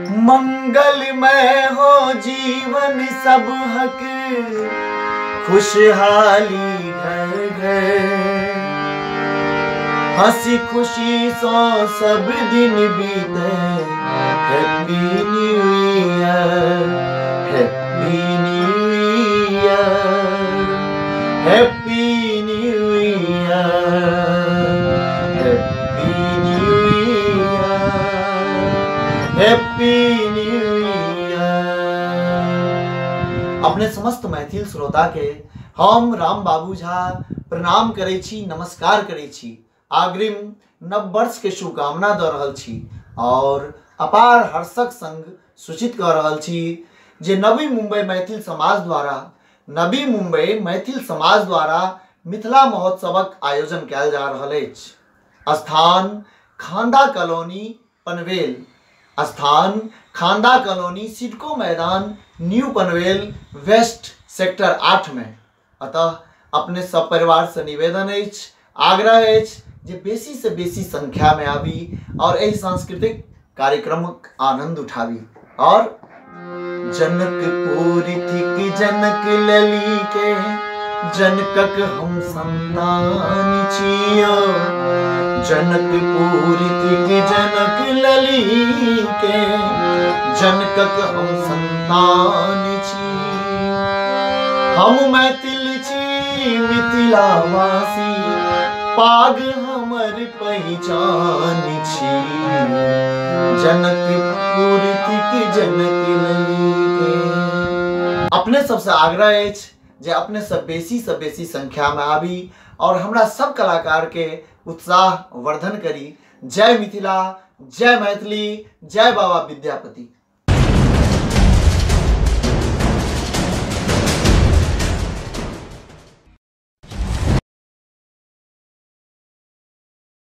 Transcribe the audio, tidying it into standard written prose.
मंगलमय हो जीवन सबहक, खुशहाली घर घर। हंसी खुशी सो सब दिन बीते, happy new year, happy new year, happy new year, happy new year, happy new year. अपने समस्त मैथिल श्रोता के हम राम बाबू झा प्रणाम करै छी, नमस्कार करै छी, अग्रिम नव वर्ष के शुभकामना दऽ रहल छी और अपार हर्षक संग सूचित कऽ रहल छी जे नवी मुंबई मैथिल समाज द्वारा, नवी मुंबई मैथिल समाज द्वारा मिथिला महोत्सवक आयोजन कयल जा रहल अछि। स्थान खांदा कॉलोनी पनवेल, स्थान खांदा कॉलोनी सिडको मैदान न्यू पनवेल वेस्ट सेक्टर 8 में। अतः अपने सब परिवार से निवेदन अछि, आग्रह अछि जे बेसी से बेसी संख्या में आबी और एहि सांस्कृतिक कार्यक्रमक आनंद उठाबी। और जनकपुर थिक जनक लली के, जनकक हम संतान छियो। जनकपुर थिक जनक लली के, जनकक हम संतान छी। हम मैथिल छी मिथिलावासी, पाग हमर पहिचान छी। जनकपुर थिक जनक लली के। अपने सबसे आग्रह अछि जे अपने सब बेसी से बेसी संख्या में आबी और हमरा सब कलाकार के उत्साह वर्धन करी। जय मिथिला, जय मैथिली, जय बाबा विद्यापति।